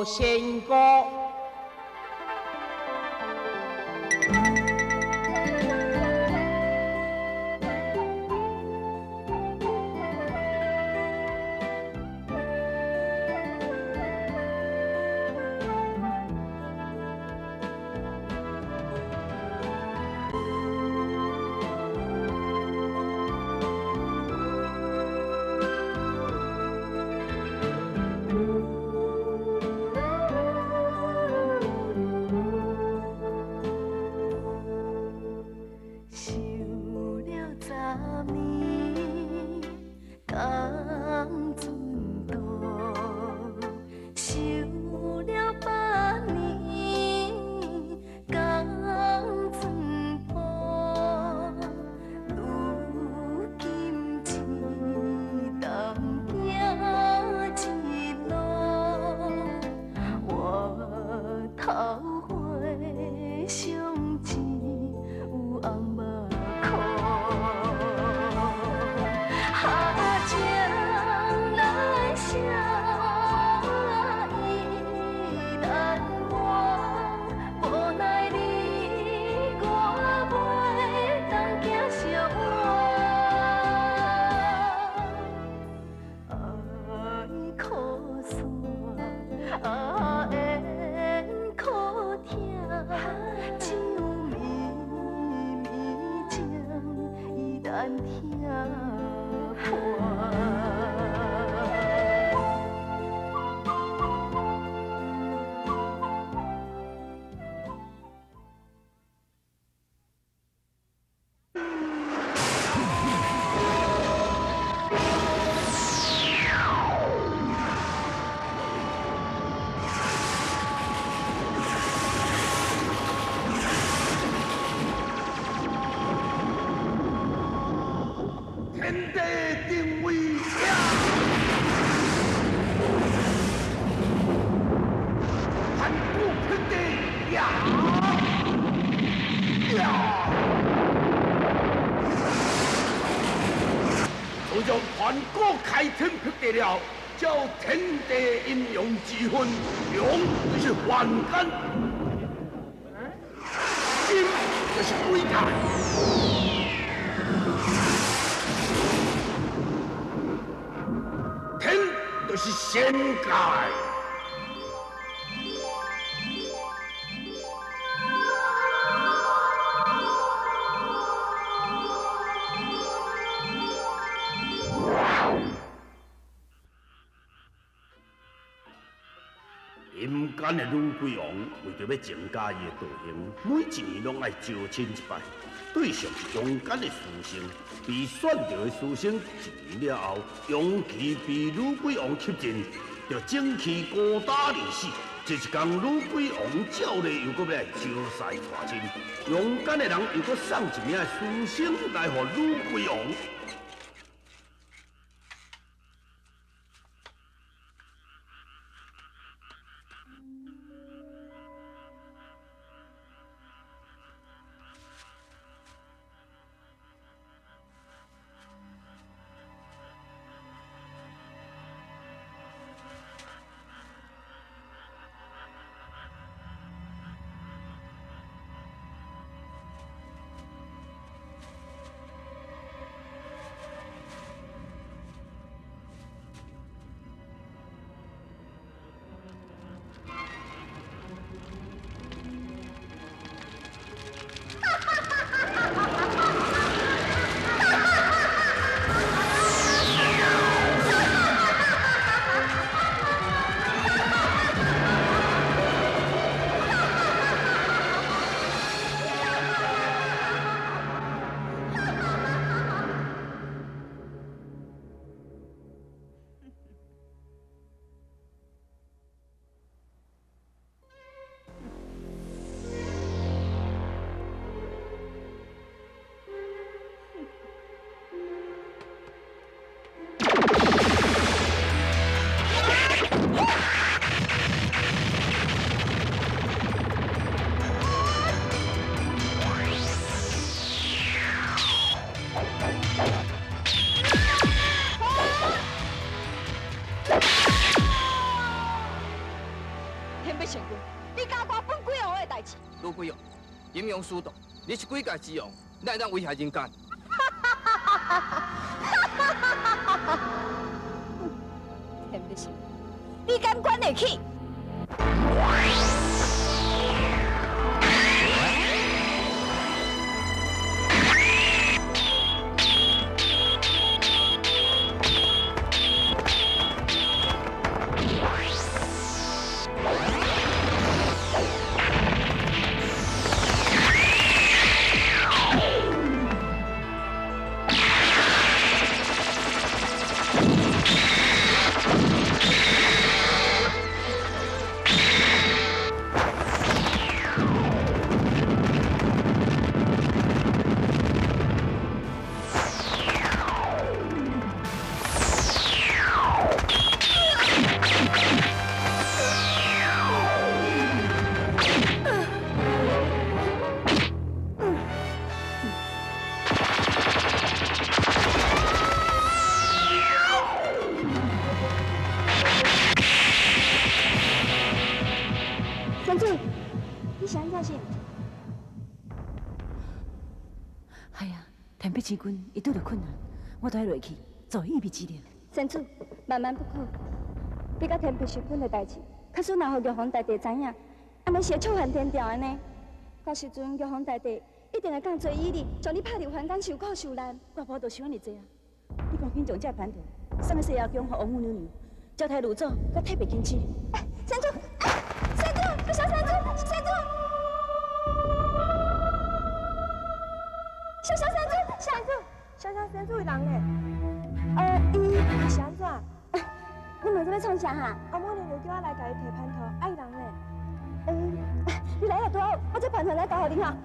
仙姑。想了十年，仝阵途；想了百年，仝阵步。如今一同行一路，我头花相见有红目眶。哈情来写意难忘，无奈你我袂当行相换。爱苦散，啊缘苦疼，只有绵绵情意难听破。天地定位呀！盘古辟地呀！呀！自从盘古开天辟地了，照天地阴阳之分，阳就是凡间，阴就是鬼界。天就是仙界。阴间的女鬼王为著欲增加伊的道行，每一年攏愛招親一擺，對象是陽間的書生。被選著的書生一年了後，陽氣被女鬼王吸盡，就整氣孤單而死。這一工女鬼王照例又閣欲來招婿娶親，陽間的人又閣送一名書生來予女鬼王。必神君，你敢管本鬼王的代志？女鬼王，阴阳师道，你是鬼界之王，哪会当威胁人间？天必神，你敢管得起？仙子，你是按怎想？系啊，天碧神君伊拄著困难，我都爱落去做预备资料。仙子，万万不可！你佮天碧神君的代志，假使若予玉皇大帝知影，按呢是会触犯天条的呢。到时阵玉皇大帝一定会降罪于你，将你拍入凡间受苦受难。我无就想按呢济啊！你赶紧将这蟠桃送去西亚宫，予王母娘娘交代吕祖佮太白金星。仙子，仙子，小仙子，仙子，小小仙子，仙子，小小仙子的人呢？伊是按怎？你问这欲创啥哈？王母娘娘叫我来共伊提蟠桃，啊伊人呢？你来遐拄好，我这蟠桃来交予你哈。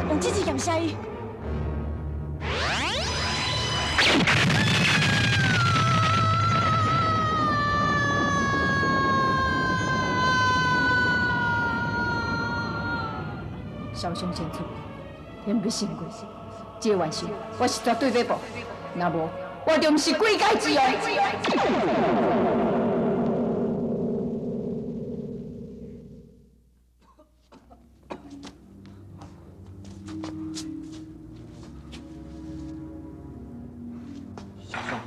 用这支剑杀伊。潇湘仙子，天必神君，这个冤仇我是绝对欲报，若无我就毋是鬼界之王。小爽，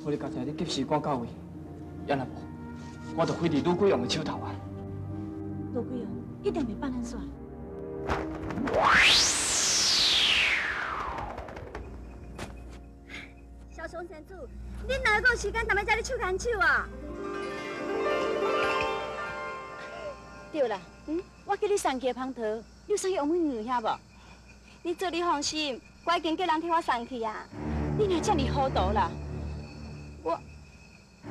我咧刚才你及时赶到位，也若无，我就毁伫女鬼王的手头啊！女鬼王一定袂放咱煞。小松仙子，恁哪会有时间踮咧遮咧手牵手啊？对啦，我叫你送去的蟠桃，你有送去王母娘娘遐无？你做你放心，我已经叫人替我送去啊。你哪遮尔糊涂啦？我，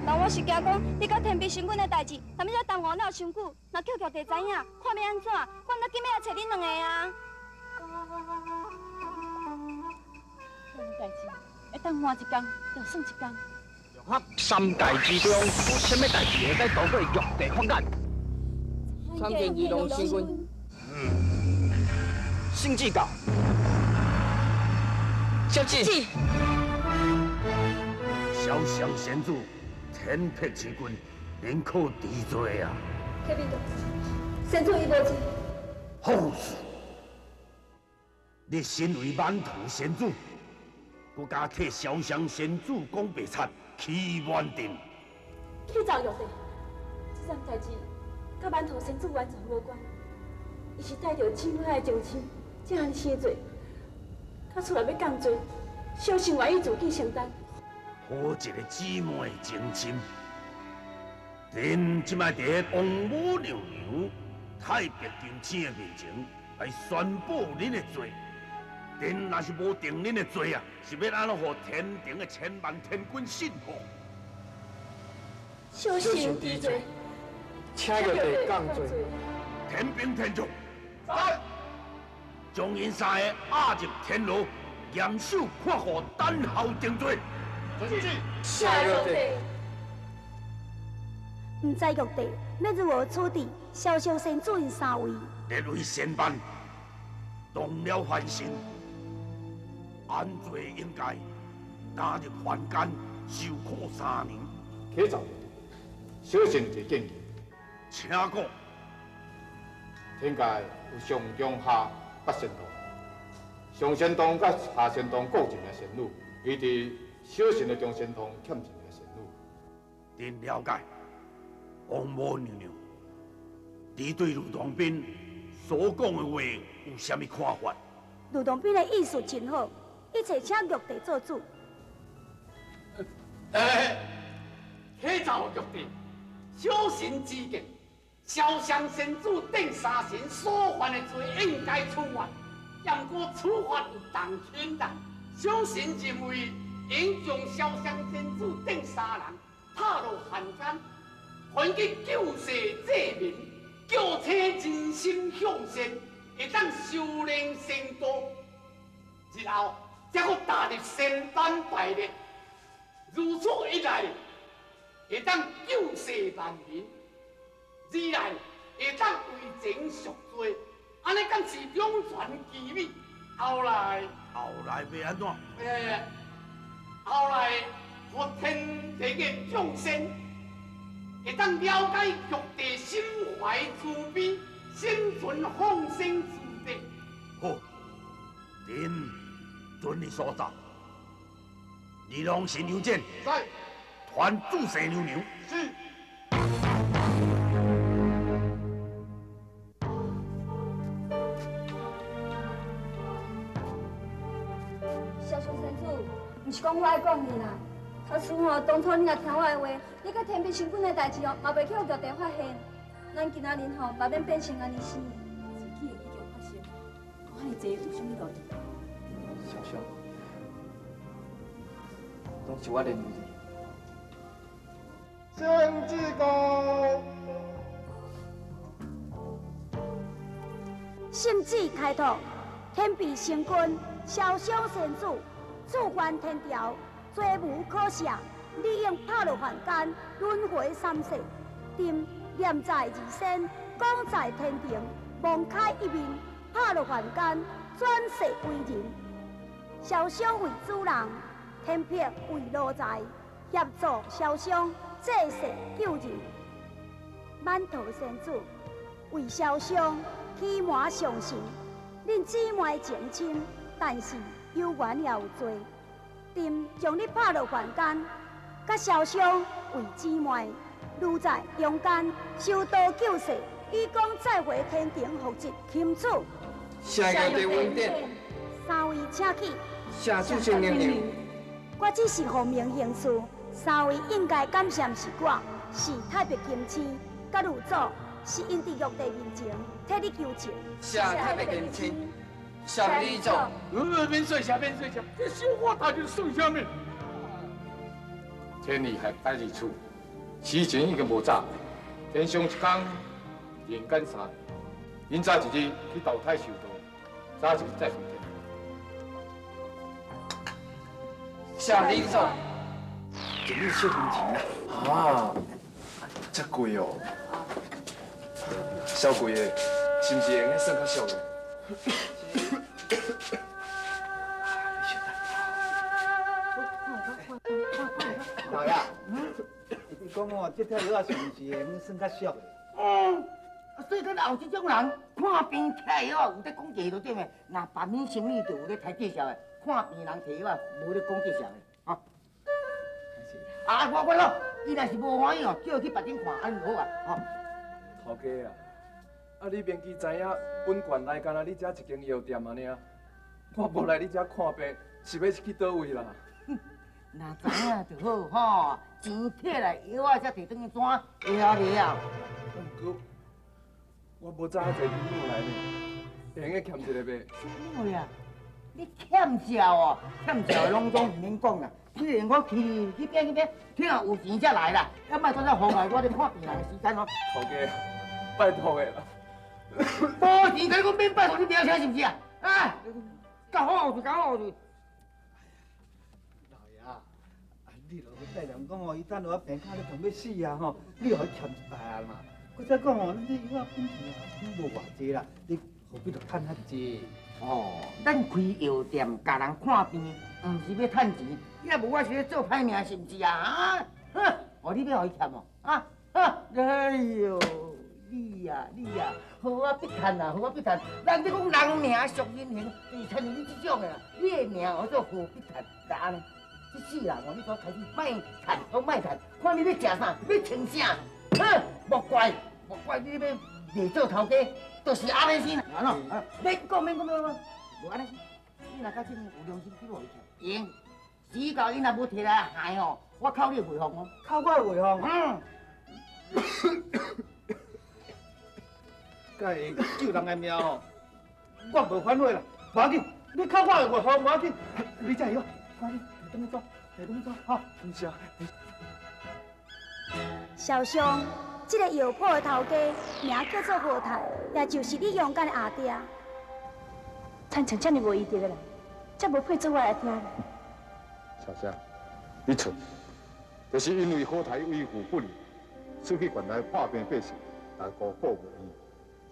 但我是惊讲你佮天碧神君的代志，踮咧遮耽误了伤久，若叫玉帝知影，看欲按怎，我毋得紧欲来揣恁两个啊。这种代志会当换一工就算一工。合三界之中，无啥物代志会使逃过玉帝法眼。参见二龙神君。圣旨到。小姐。潇湘仙子，天碧之君，宁可治罪啊！启禀大仙子伊无罪。好事！你身为满图仙子，阁敢替潇湘仙子讲白贼，欺瞒朕？去找玉帝，这件代志佮馒头仙子完全无关。伊是带著姊妹的情深，才按呢生罪。假使若欲降罪，小心愿意自己承担。好一个姊妹情深！恁这摆伫彼王母娘娘太白金星的面前来宣布恁的罪，恁若是无定恁的罪啊，是欲按怎予天庭的千万天君信服？小臣知罪，请玉帝降罪。天兵天将，在将𪜶三个押入天牢，严守括号，等候定罪。遵旨。谢玉帝。毋知玉帝欲如何处置潇湘仙子𪜶三位？列位仙伴，动了凡心，按罪应该打入凡间受苦三年。启奏，小臣有一个建议，请讲。天界有上中下八仙洞，上仙洞佮下仙洞各一名仙女，伊伫小神的中仙洞欠一名仙女。恁了解，王母娘娘，你对吕洞宾所讲的话有啥物看法？吕洞宾的意思真好，一切请玉帝做主。启奏玉帝，小神知见，潇湘仙子等三神所犯的罪应该处罚，毋过处罚有重轻重。小神认为应将潇湘仙子等三人拍落凡间，还去救世济民，叫请人心向善，会当修炼成道。日后才阁踏入仙班排列，如此一来，会当救世万民；二来会当为情赎罪，按呢敢是两全其美。后来，后来欲按怎？后来，予天地的众生会当了解玉帝心怀慈悲，心存放生之德。好，恁遵你所奏。二龙神牛剑，在。传注射娘娘。是。潇湘仙子，毋是讲我爱管你啦。假使吼，当初你若听我的话，你佮天兵神君的代志哦，嘛袂去予玉帝发现。咱今仔日吼，嘛免变成按呢死。事情已经发生，讲遐尔济有啥物路用？小小，拢是我连累你。圣旨到，圣旨开拓，天兵神君潇湘仙子触犯天条，罪无可赦，理应拍落凡间，轮回三世。朕念在二仙，讲在天庭，网开一面，拍落凡间，转世为人。潇湘为主人，天碧为奴才，协助潇湘济世救人。馒头仙子为潇湘欺瞒上神，恁姊妹情深，但是有缘也有罪。朕将你拍落凡间，佮潇湘为姊妹，留在阳间修道救世，以供再回天庭复职钦此。谢玉帝恩典。三位请起。谢主神娘娘。我只是奉命行事，三位应该感谢毋是我，是太白金星佮吕祖，是𪜶伫玉帝面前替你求情。谢太白金星，谢吕祖。免说谢，免说谢，这小可代志算啥物？天意害代志处，时辰已经无早，天上一工，人间三年。𪜶早一日去投胎修道，早一日再回天。谢吕祖。一日小分钱啦。啊，遮贵哦。小贵的，是毋是会用得算较俗的？老爷，你讲哦，这条药仔是毋是会用算较俗的？所以咱后这种人看病摕药有咧讲价就对的，若办物生意就有咧开介绍的，看病人提药无咧讲介绍的，哈。啊，我咯，伊若是无欢喜哦，叫伊去别间看，按呢就好啊，吼。头家啊，啊你明知知影本县内干焦你遮一间药店仔尔，我无来你遮看病，是欲去佗位啦？若知影就好吼，钱摕来，药仔才提转去转，会晓袂晓？毋过我无早遐济银两来呢，会用得欠一个袂？啥物话啊？你欠债哦，欠债拢总毋免讲啦。虽然我去彼边彼边，听有钱才来啦，啊莫拄则妨碍我咧看病人的时间哦。头家，拜托的啦。无钱，共你讲免拜托，你袂晓听是毋是啊？啊，较好就较好就。老爷，啊，你若要带人讲哦，伊等落病卡咧痛欲死啊吼，你予伊欠一摆啊嘛。搁再讲哦，咱这药仔本钱也无偌济啦，你何必著趁遐济？哦，咱开药店，共人看病，毋是欲趁钱。你若无我是咧做歹命，是毋是啊？啊，哼，哦，你欲予伊欠哦？啊，啊，哎哟，你呀，你呀，好啊必趁啊，好啊必趁。人咧讲人命属人形，就是亲像你这种的啦。你的名叫做何必趁，来按呢？这世人哦，你煞开始莫趁，拢莫趁，看你欲食啥，欲穿啥，哼，莫怪，莫怪你欲袂做头家，就是按呢先。安怎？免讲，免讲，免讲，无按呢。你若较真有良心，去予伊欠，用。死到伊若无提来害吼，我扣你的回风哦。扣我的回风？嗯。敢会救人的命吼，我无反悔啦。无要紧，你扣我的回风无要紧。你这药，赶紧提转去做，提转去做，吼。多谢。小兄，这个药铺的头家名叫做何泰，也就是你勇敢的阿爹。亲像这么无医德的人，才无配做我的阿爹呢。小香，你错，就是因为何太为父不仁，失去原来破病百姓，来孤苦无依。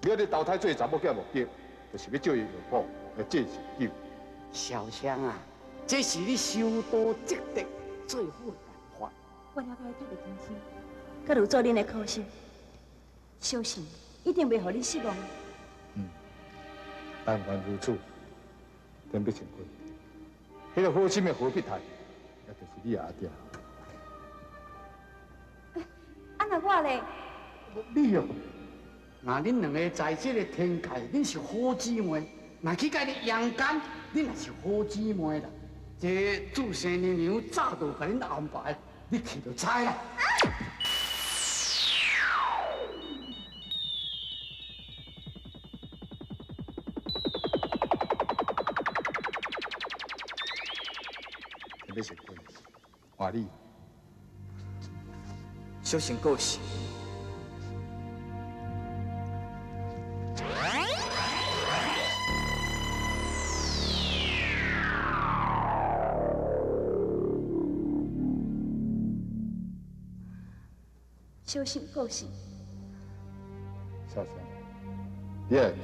你咧投胎做查某囝目的，就是欲借伊药铺来济世救。小香啊，这是你修道积德最好的办法。我了解特别担心，佮如做恁的可惜，相信一定袂予你失望。嗯，但愿如此。天必成君，彼个好心的何必泰，也就是你阿爹。啊，那我咧？你哦，若恁两个在这个天界，恁是好姊妹；若去到你阳间，恁也是好姊妹啦。这注生娘娘早就共恁安排，你去就知啦。天必成君，换你。小神过世。小神过世。小香，你会记，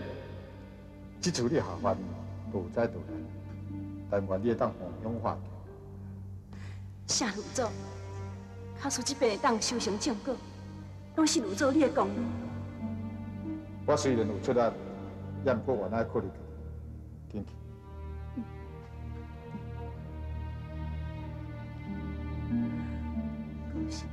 这次你下凡无灾无难，但愿你会当弘扬化谢吕祖，假使这边会当修成正果，拢是吕祖你的功劳。我虽然有出力，也毋过原来靠你家己。紧去。恭喜。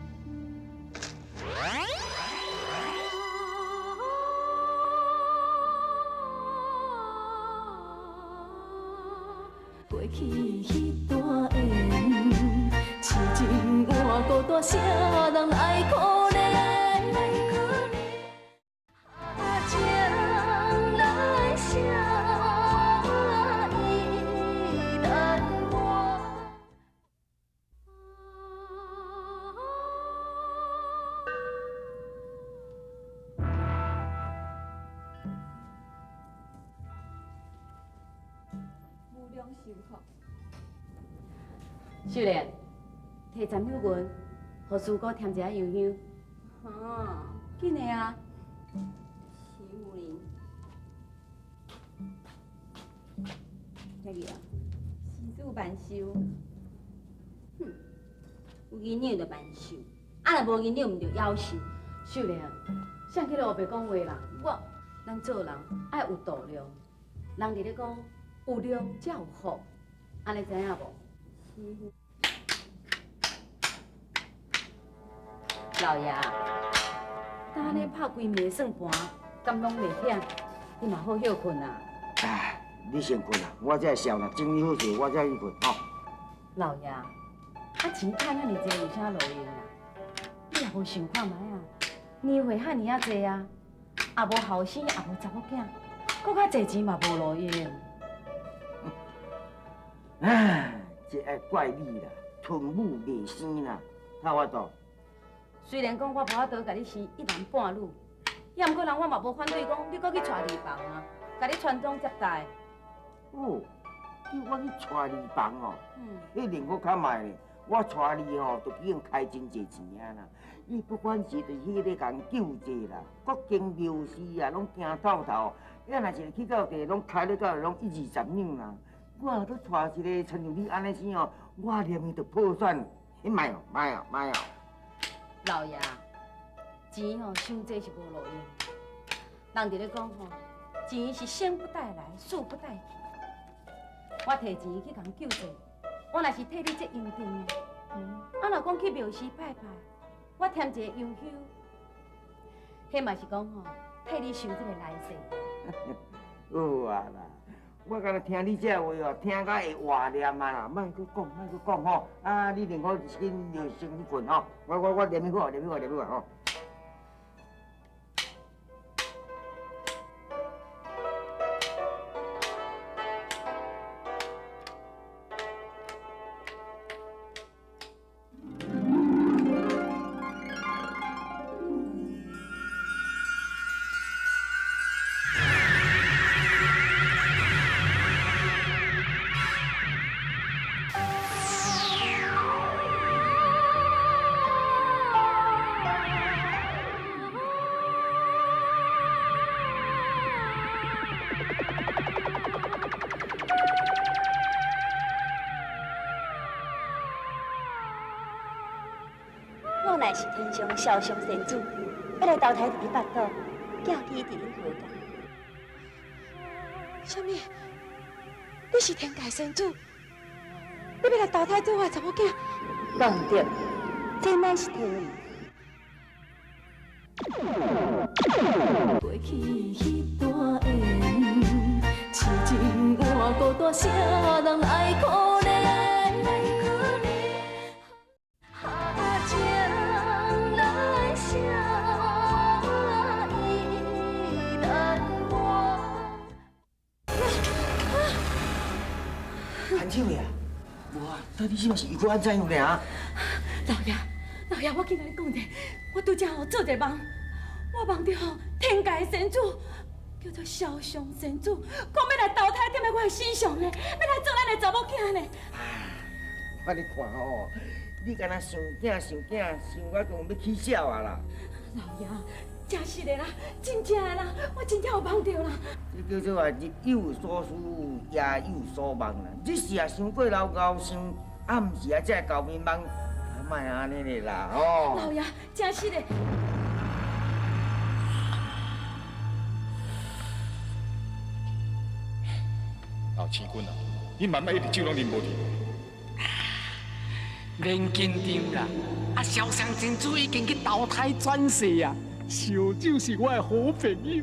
过去彼段缘，痴情换孤单，谁人来可怜？情来写意难忘。无量寿佛。秀莲，提10两银，予师姑添一下油香。啊，紧的啊！徐夫人，啥去啊？施主万寿。哼，有银两就万寿，啊若无银两，毋就夭寿。秀莲，谁去咧乌白讲话啦？我，咱做人爱有度量，人伫咧讲有量才有福，按呢知影无？是。老爷，今日拍规暝算盘，敢拢袂晓？你嘛好歇睏啊。哎，你先睏啦，我才会笑啦，整理好势，我才去睏吼。老爷，啊錢趁遐爾濟，有啥路用啦？你也無想看覓啊？年歲遐爾仔濟啊，也無後生，也無查某囝，閣較濟錢嘛無路用。唉，這愛怪你啦，吞母袂生啦，睇我度。雖然講我無法度共你生一男半女，也毋過人我嘛無反對講你閣去娶二房啊，共你傳宗接代。哦，叫我去娶二房哦？嗯。彼另閣較賣咧，我娶你吼，就已經開真濟錢啊啦。你不管是就是彼個共救濟啦，各間廟寺啊，攏驚透透。你若是去到地，攏開咧到攏一二十兩啦。我若閣娶一個親像你按呢生哦，我連伊就破產。你莫哦，莫哦，莫哦。老爺，錢吼傷濟是無路用。人佇咧講吼，錢是生不帶來，死不帶去。我提錢去共救濟，我若是替你這用定的。啊，若講去廟寺拜拜，我添一个洋香，彼嘛是講吼，替你受這个來世。好啊啦，我敢若聽你這話哦，聽甲會活念啊啦，莫閣講，莫閣講吼。啊，你另外先就先去睏吼，我念彼個，念彼個，念彼個吼。我乃是天上痟上仙子，欲來投胎佇你腹肚，寄居佇恁何家。啥物？你是天界仙子？你欲來投胎做我的查某囝？講毋對，這乃是天意。過去彼段緣，痴情换孤單，啥人愛可憐？韩少爷，无啊，到底是毋是又阁按怎样咧啊？老爷，老爷，我紧共你讲者，我拄则吼做一个梦，我梦著吼天界的仙子，叫做痟上仙子，讲欲來投胎踮咧我的身上咧，欲來做咱的查某囝咧。我咧看吼，你敢若想囝想囝，想到讲欲起痟啊啦！老爷，真实的啦，真正的啦，我真正有梦著啦。這叫做啊，日有所思，夜有所夢啦。日時啊，想過老高想，暗時啊，才會交眠夢。啊，莫按呢咧啦，吼！老爺，真實的。老千君啊，你慢慢一直酒攏啉無去。免緊張啦，啊，痟上仙子已經去投胎轉世啊，燒酒是我的好朋友。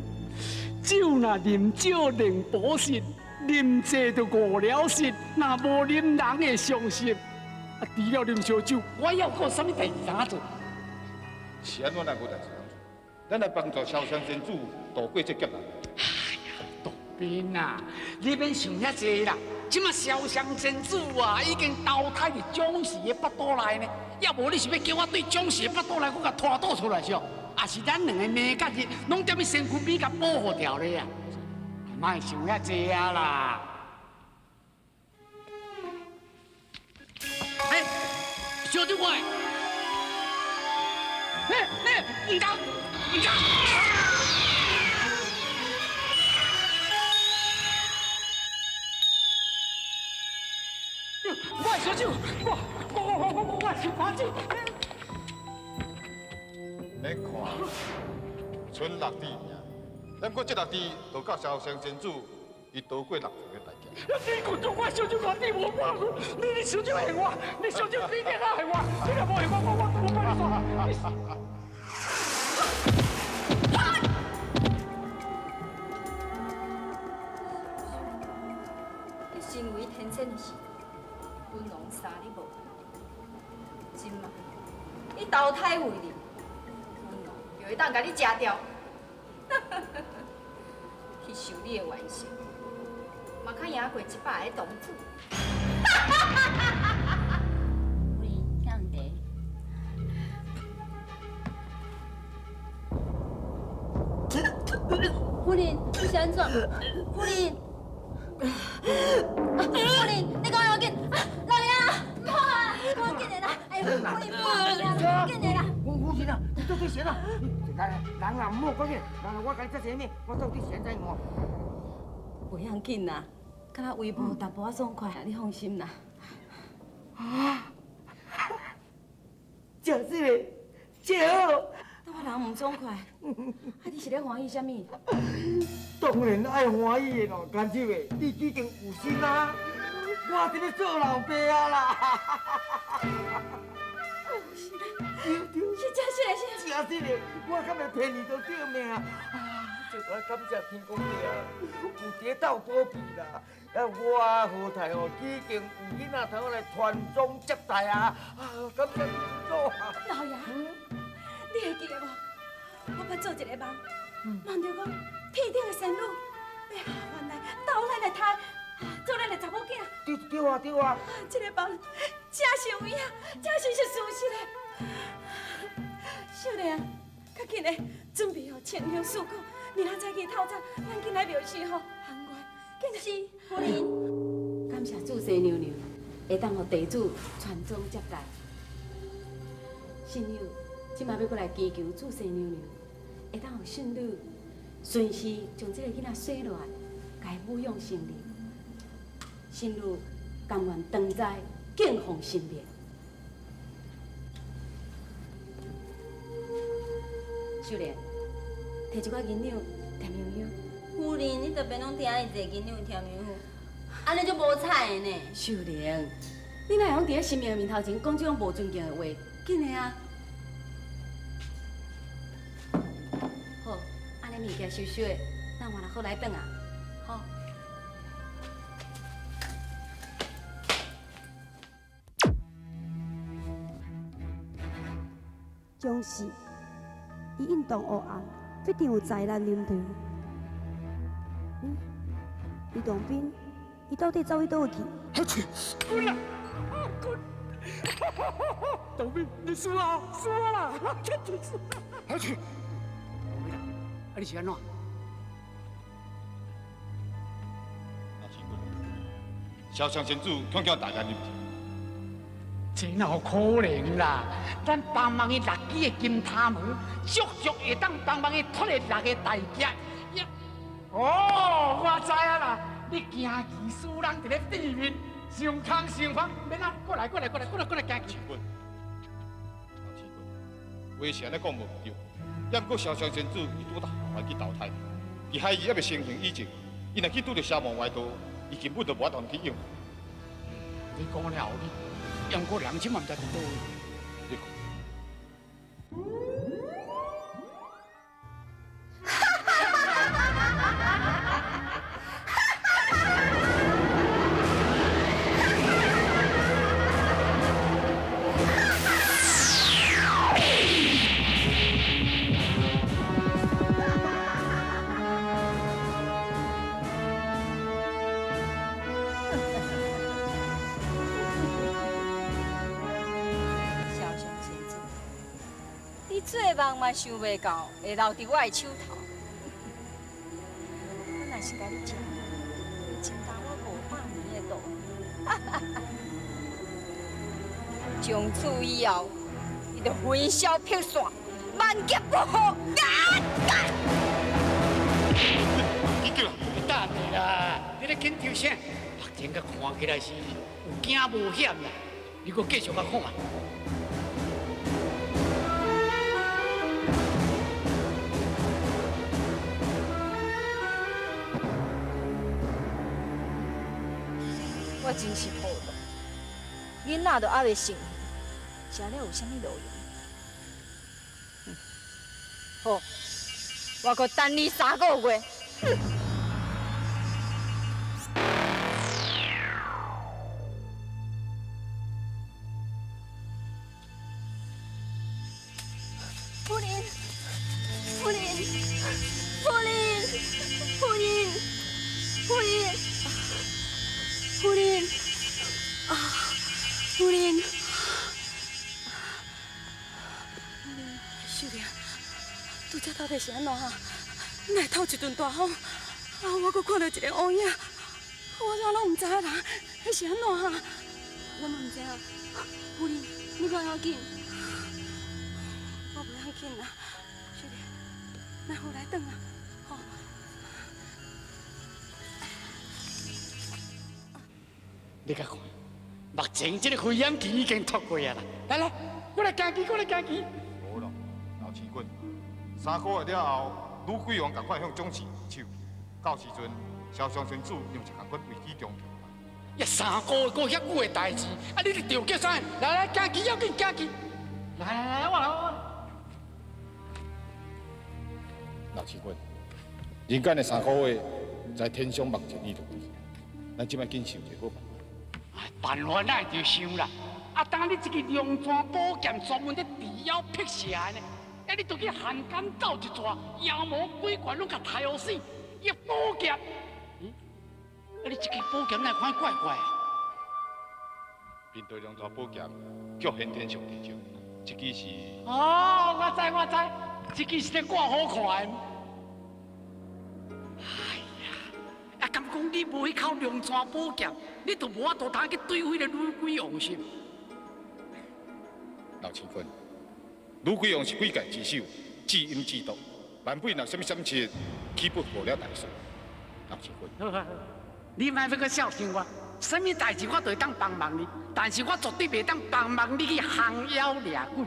酒若啉少能補實，啉濟就誤了事。若無啉人會傷心。啊，除了啉燒酒，我猶閣有啥物代志通做？是按怎咱無代誌通做？咱來幫助痟上仙子渡過這劫難。哎呀，杜賓啊，你免想遐濟啦。這馬痟上仙子啊，已經投胎佇蔣氏的腹肚內呢。猶無你是欲叫我對蔣氏的腹肚內，閣共拖倒出來是？也是咱兩个命甲日，攏踮咧身躯邊共保護牢咧啊！莫想遐濟啊啦！欸，小弟我，欸欸，毋敢，毋敢！我的烧酒，我小瓜子。免看，剩六支尔，不过这六支就够痟上仙子伊逃过六条的代价。你滚出我烧酒我你无我，你烧酒害我，你烧酒你定啊害我，你若无害我，我帮你煞。你身為天仙的時，君王3日無回，心嘛，你投胎为你，就会当共你食掉，去受你的冤仇，嘛较赢过100个童子。夫人，请茶。夫人，你是按怎？夫人，夫人，你讲要紧，老爷，唔好啊，赶紧的啦！哎，夫人，唔好啊，紧的啦！夫人啊，你到底是按怎？来来，人啊，唔好讲紧，人我共你这啥物？我到底是按怎样？袂要紧啦，敢若胃无淡薄仔爽快，你放心啦。啊！真是的，真好。我人唔爽快，啊！你是咧欢喜啥物？当然爱欢喜的咯，干手的，你已经有心啊，我伫咧做老爸啊啦。对对，是真实的，是。真实的，我敢会骗你都对命啊！这我感谢天公伯啊，有伫咧斗保庇啦。啊，我何太哦，已经有囡仔头来传宗接代啊！啊，感谢天主啊！老爷，你会记得无？我捌做一个梦，梦著讲天顶的仙女欲下凡来投咱的胎，做咱的查某囝。对对啊对啊！这个梦真是有影，真是是事实的。秀莲，较紧的，准备好清香四果，明仔载去透早，咱紧来庙市吼还愿。紧是，夫人。感谢主生娘娘，会当予地主传宗接代。信友这摆欲阁来祈求主生娘娘，会当予信女顺势将这个囡仔生落来，共伊抚养成人。信女甘愿长在敬奉神明。秀莲，提一寡银两添香香。夫人，你特别拢听伊坐银两添香，按呢足无彩的呢。秀莲，你哪会用伫咧神明的面头前讲这种无尊敬的话？紧的啊！好，按呢物件收收的，咱换来好来转啊，好。将是伊应当黑暗，必定有灾难临头。李洞宾，伊到底走去佗位去？滚啊！滚！洞宾，你输啊，输啊！真是输！阿去，洞宾啊，啊你是按怎？老仙君，潇湘仙子恐叫大家入去。这哪有可能啦？咱帮忙伊六支的金塔门，足足会当帮忙伊脱离六个大劫。哦，我知影啦！你惊奇输人伫咧对面，想空想方，免啊，过来过来过来过来过来行去。老仙君，话是按呢讲无毋对，也毋过潇湘仙子伊拄到下凡去投胎，伫海里犹未成形以前，伊若去拄著邪魔歪道，伊根本就无法度去应付。你讲了后，你，也毋过人这嘛毋知伫佗位。你看。做梦嘛想袂到会留伫我的手头。我若是共你食，会增加我500年的道行。从此以后，伊就魂消魄散，万劫不复。紧张，等下啦，你咧紧张啥？目前佮看起来是有惊无险啦，你阁继续佮看。我真是糊涂，囡仔都还袂成形，食了有啥物路用？好，我阁等你3个月。哼！到底是按怎哈？哪会透一阵大风？啊，我阁看著一个乌影，我怎拢毋知影人，彼是按怎哈？我嘛毋知影。夫人，你看要紧。我袂要紧啦，秀莲，咱回来转啊，吼。你甲看，目前这个危险期已经脱过啊啦！来来，过来行棋，过来行棋。无啦，老将军，3个月了后，女鬼王仝款向将士下手，到时阵，萧湘仙子用一共款危机中。呀，3个月过遐久的代志，啊，你咧着急啥？来来，行棋要紧，行棋。来来来，我来我来。老将军，人间的3个月，在天上目前已就对，咱这摆紧想一个好办法。办法咱会着想啦，啊，当你这个龙泉宝剑专门咧治妖辟邪的呢，啊，你就去汉奸斗一撮，妖魔鬼怪拢共杀予死，伊宝剑，嗯，啊，你这个宝剑哪会看怪怪啊？面对龙泉宝剑，叫玄天上帝招，这支是。哦，我知我知，这支是咧挂好看的。哎呀，啊，敢讲你无彼口龙泉宝剑，你就无法度通去对付彼个女鬼王是？老将军，女鬼王是鬼界之首，至阴至毒，万不若有啥物闪失，岂不误了大事？老将军，好好好，你莫欲阁笑想我，啥物代志我都会当帮忙你，但是我绝对袂当帮忙你去降妖掠鬼。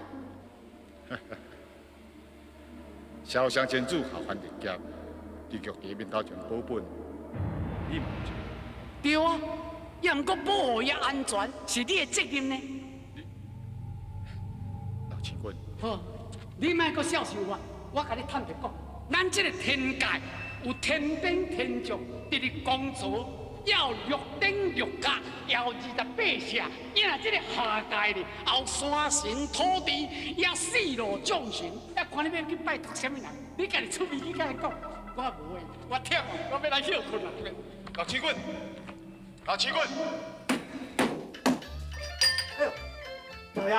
潇湘仙子下凡入劫，伫玉帝面头前保本，你嘛有责。对啊，也毋过保护伊安全是你的责任呢。老将军，好，你莫阁笑想我，我共你坦白讲，咱这个天界有天兵天将伫咧工作，也有六顶六角，也有28社，伊若这个下界咧，也有山神土地，也四路众神，也看你欲去拜托啥物人，你家己出面去共伊讲，我无闲，我忝啊，我欲来歇睏啊。老将军，老将军，哎呦，老爷，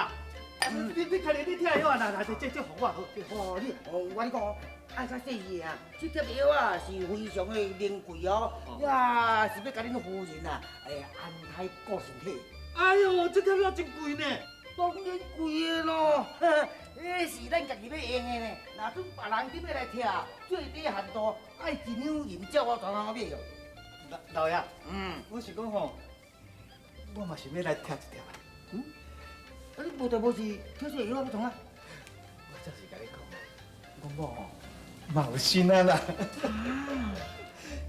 你家己你听药啊，来来，这这予我好。哦，你哦，我跟你讲哦，爱较细腻啊，这贴药啊是非常的名贵哦，呀是欲共恁夫人啊，哎安胎顾身体。哎呦，这贴药真贵呢。当然贵的咯，彼是咱家己欲用的呢。若准别人伫欲来贴，最低限度爱一两银才有通买哦。老爷，我是讲吼，我嘛想欲来贴一贴啊。嗯？啊，你无代无志，贴这药仔欲创啥？我就是共你讲，我某吼嘛有身啊啦。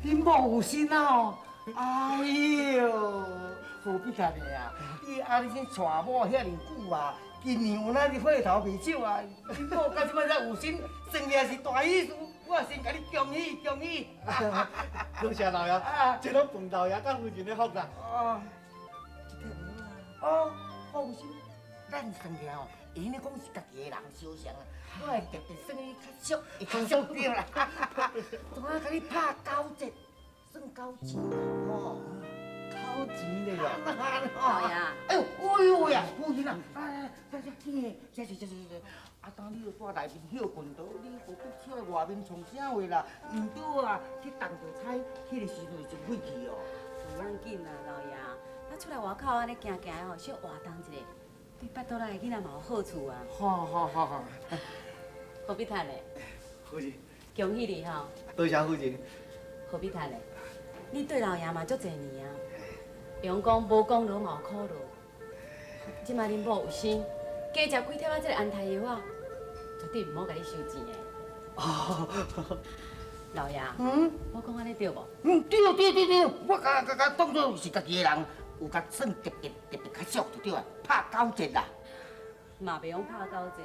你某有身啊吼？哎呦，何必安呢啊？你按呢先娶某遐尔久啊，今年有哪是火头袂少啊？你某到这摆才有身，算起来是大喜事，我先共你恭喜恭喜。多谢老爷，这拢奉老爷佮夫人的福啦。哦，哦，放心，咱算起来吼，会用讲是家己的人相像啊，我会特别算你较俗，会较俗对啦。怎啊，共你拍九折，算九钱吼。九钱咧哦。老爷。哎呦，哎呦呀，夫人啊，来来来，来这这这这这，啊，当你住内面歇睏倒，你何必出来外面创啥话啦？毋对啊，去动著彩，彼个时阵就真费气哦。无要紧啦，老爷，咱出来外口按呢行行吼，小活动一下，对腹肚内的囡仔嘛有好处啊。好好好好。何必泰咧？夫人。恭喜你吼！多谢夫人。何必泰咧？你对老爷嘛足济年啊，用讲无功劳嘛有苦劳。这摆恁某有心，加食几贴仔这个安胎药仔，绝对毋好共你收钱的。哦。老爷，我讲按呢对无？嗯，对对对对，我共共共当做是家己的人，有共算特别特别较俗就对啊，拍九折啦。嘛袂用拍九折，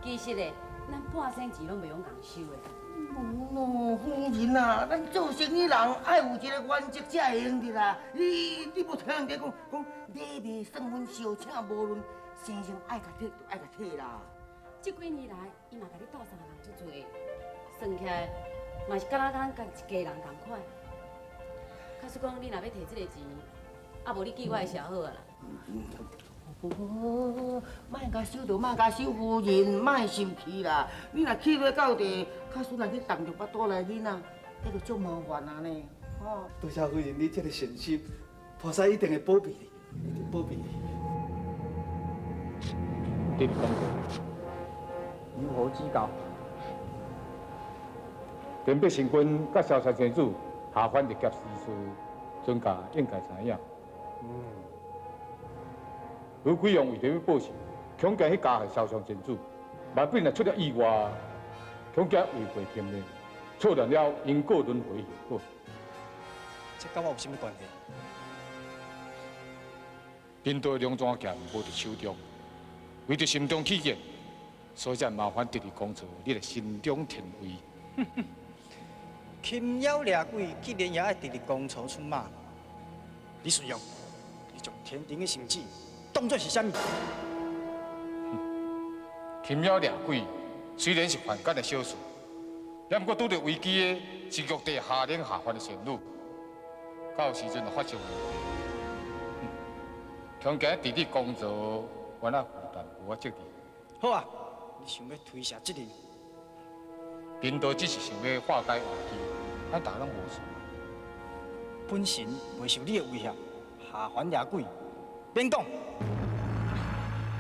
其实咧，咱半仙钱拢袂用共收的。无咯，夫人啊，咱做生意人爱有一个原则才会用得啦。你无听人家讲讲买卖算分相请无论，先生爱共退就爱共退啦。这几年来，伊嘛共你斗相共足济，算起来嘛是敢若咱家一家人仝款。假使讲你若欲提这个钱，啊无你记我的写好啊啦。哦，莫共收著，莫共收夫人，莫生气啦。你若气欲到地，假使若去动著腹肚内囡仔，彼就足麻烦啊呢。吼。多谢夫人你这个善心，菩萨一定会保庇你，一定保庇你。你讲过，如何指教？田伯神君佮萧山仙子下凡入劫时事，尊驾应该知影。吕贵阳为著欲报仇，恐惊去加害萧湘仙子，万不若出了意外，恐惊违背天命，错乱了因果轮回后果。这佮我有啥物关系？贫道龙泉剑无伫手中，为著心中起见，所以才麻烦直直公曹，你来心中天威。禽妖掠鬼，竟然也爱直直公曹出马。李顺勇，你将天庭的圣旨当作是啥物？禽妖掠鬼虽然是凡间的小事，也毋过拄著危机的是玉帝下令下凡的仙女，到时阵若发生问题，恐惊直直公曹，我那负担无我责任。好啊，你想欲推卸责任？贫道只是想欲化解危机，咱大家拢无事。本神袂受你的威胁，下凡掠鬼，免讲。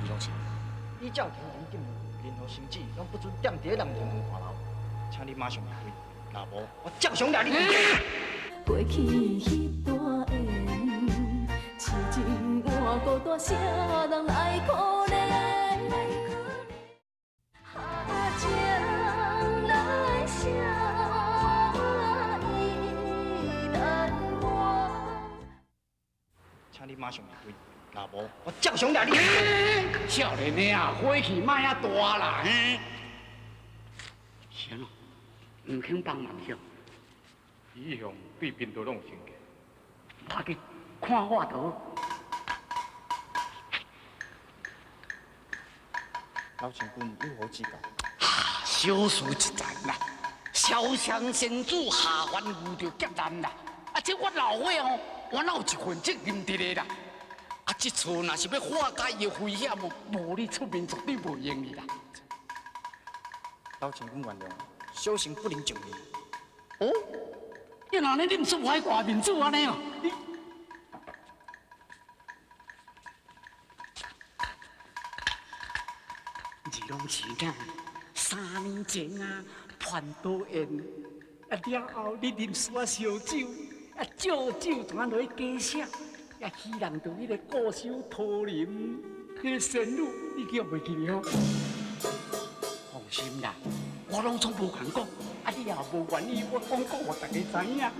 李东升，依照天庭禁令，任何圣旨拢不准踮伫咧南天门看楼，请你马上离开，若无我照常掠你。过去彼段缘，痴情换孤单，谁人来可怜？情来写意难忘。请你马上离开，若无我照常掠你。少年的啊，火气莫遐大啦，嘿。是按怎？毋肯帮忙是？伊一向对贫道拢有成见。我去看我就好。老将军有何指教？小事一桩啦，潇湘仙子下凡遇著劫难啦，啊，这我老伙吼，我哪有一份责任伫咧啦？啊，这次若是欲化解伊的危险哦，无你出面绝对袂用的啦。老将军原谅，小生不能尽力。哦，你若按呢，你毋出无爱挂面子按呢哦？你，二拢是哪？3年前啊，潘多宴，啊了后你啉输烧酒，啊借酒怎落去加写，啊欺人著彼个固守桃林，彼个仙女，你记袂记得？放心啦，我拢总无共讲，啊你也无愿意，我讲讲，予大家知影。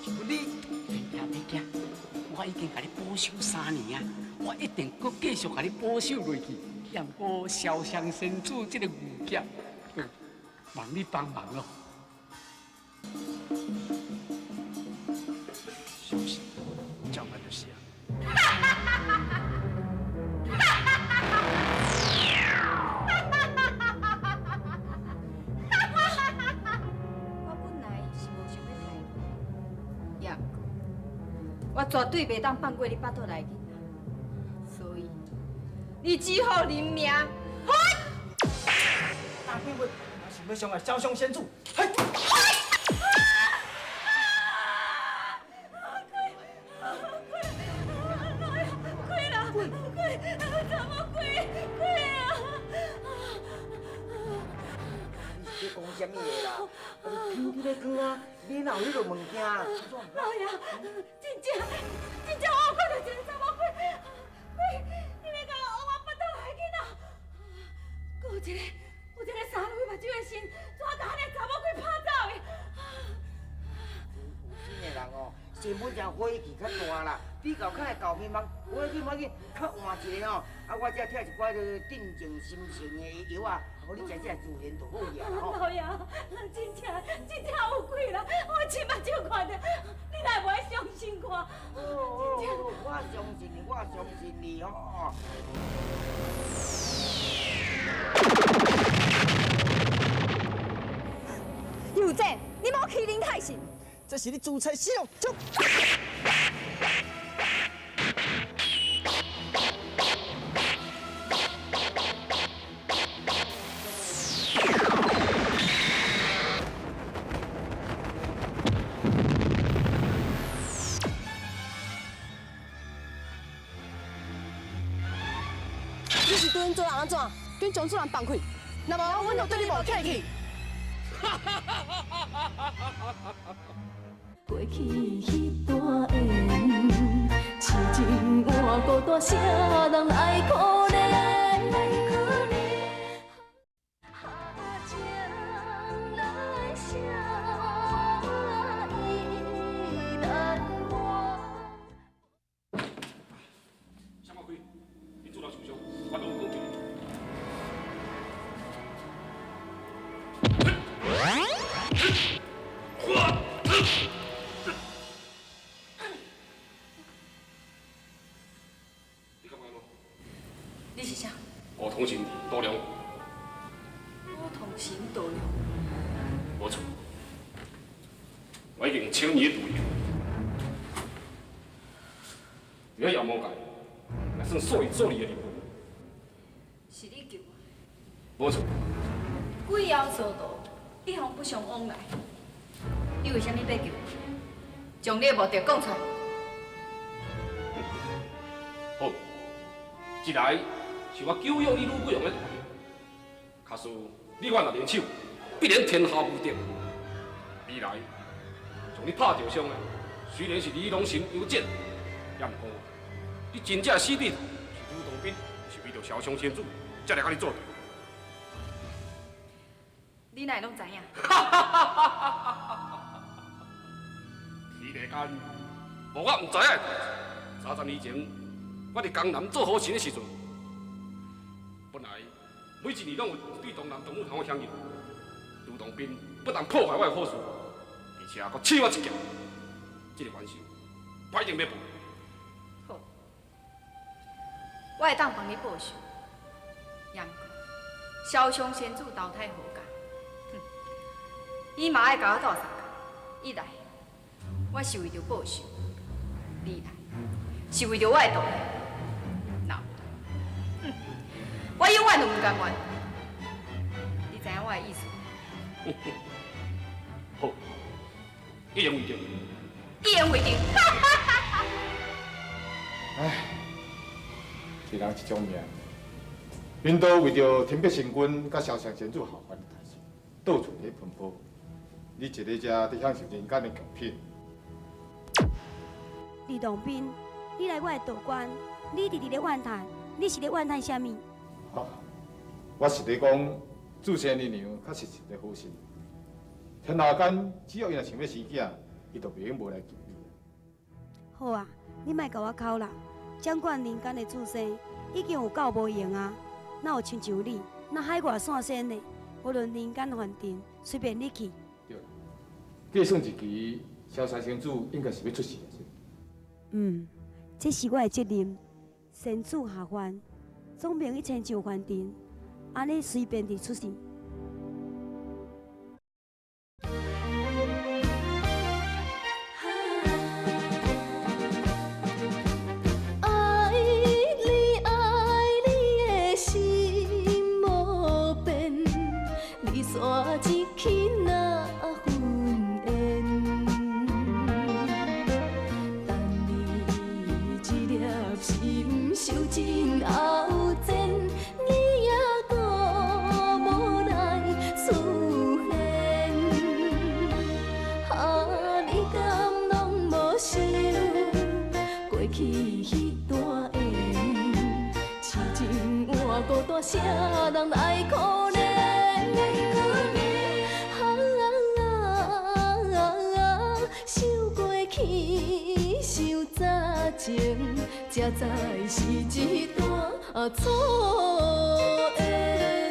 是不你，免惊免惊，我已经共你保守3年啊，我一定阁继续共你保守落去。也毋过潇湘仙子这个误劫，就望你帮忙咯。小心，照办就是啊。我本来是无想欲杀你，也毋过我绝对袂当放过你腹肚内囡仔，所以你只好认命。大变我想欲伤害潇湘仙子，嘿！鬼啦！鬼！怎么鬼？鬼啊！你是咧讲啥物的啦？啊，你天伫咧讲啊，你哪有彼落物件？老爷，真正，真正我有看著一个查某鬼，鬼，伊欲共我腹肚内囡仔。阁有一个，有一个三蕊目睭的神，怎共彼个查某鬼拍走去？有心的人哦，心本正火气较大啦，比较较会厚面梦，无要紧无要紧，较换一个吼。啊，我这拆一寡个镇静心情的药啊，予你食食自然就好去啊吼。老爷，真正真正有鬼啦！我亲目睭看著，你哪会无爱相信我？哦，我相信你，我相信你吼。尤正，你莫欺人太甚！这是你自找死路！走。时阵做人按怎？紧将主人放开，若无阮就对你无客气。过去彼段缘，痴情换孤单，啥人来可怜？你是啥？五通神杜良。五通神杜良。无错，我已经千年的毒药，伫遐妖魔界，也算数一数二的人物。是你救我？无错。鬼妖所道，一向不相往来。你为啥物欲救我？将你的目的讲出来。好，一来是我久仰你吕贵阳的大名，假使你我若联手，必然天下无敌。二来，将你拍受伤的，虽然是李龙神杨戬，也毋过你真正死对头是吕洞宾，是为著潇湘仙子才来佮你做对。你哪会拢知影？天地间无我毋知影的代志。30年前，我伫江南做和神的时阵，本来每一年拢有对东南东女向我响应。吕洞宾不但破坏我的好事，而且阁赐我一剑。这个冤仇，我一定欲报。好，我会当帮你报仇。也毋过，潇湘仙子投胎何解？哼，伊嘛爱共我斗相共。一来，我是为著报仇；二来，是为著我的道理。那，哼，我永远都毋甘愿。你知影我的意思？好，一言为定。一言为定。唉，一人一种命，恁都为著天白神君佮潇湘仙子下凡的代志，到处咧奔波。你一个遮伫享受人间的极品。李洞宾，你来我的道观，你直直咧怨叹，你是咧怨叹啥物？啊，我是咧讲，注生你娘确实是一个好心。天下间只要伊若想欲生囝，伊就袂用无来救你。好啊，你莫共我哭啦。掌管人间的注生已经有够无闲啊，哪有亲像你，那海外散仙的，无论人间凡尘，随便你去。对，计算一期，潇湘仙子应该是欲出世啊。嗯，这是我的责任。仙子下凡，总袂用亲像凡尘，按呢随便地出世。爱你爱你的心无变，离散一去哪分缘？等你这粒心受尽后煎，你犹阁无来出现。啊，你敢拢无想过去彼段缘？痴情换孤单，啥人来可怜？啊，想过去，想早前，才知是一段错缘。